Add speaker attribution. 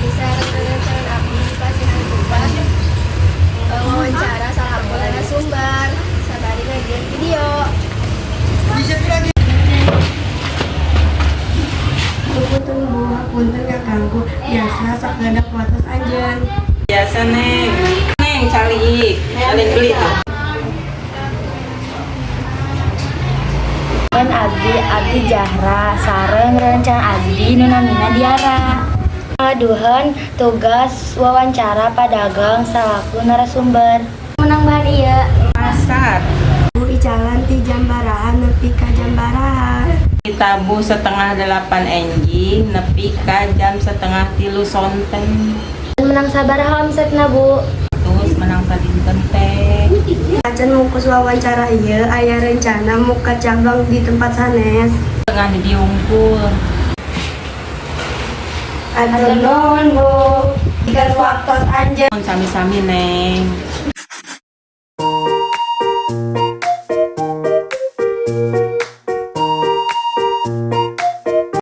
Speaker 1: Abdi sareng rerencangan abdi dipasihan tugas wawancara salaku narasumber sabari ngajieun video.
Speaker 2: Punten, Bu, punten ngaganggu. Biasa sakedap watos anjeun.
Speaker 3: Biasa, Neng. Neng, calik. Kalian beli tuh.
Speaker 4: Kan abdi, abdi Jahra sareng rencang abdi nu namina Diara. Ngaduhan tugas wawancara padagang salaku narasumber. Menang bahan ieu.
Speaker 3: Pasar.
Speaker 2: Bu, icalan ti jam baraha nepi ka jam baraha?
Speaker 3: Ditabuh 7.30 enjing nepi ka jam 2.30 sonten.
Speaker 4: Menang sabaraha omsetna, Bu?
Speaker 3: Terus menang sadinten teh.
Speaker 2: Acan mungkus wawancara ieu, aya rencana muka cabang di tempat sanes?
Speaker 3: Tengah di diungkul.
Speaker 2: Atur nuhun, Bu. Pikeun waktos anjeun.
Speaker 3: Sami-sami, Neng.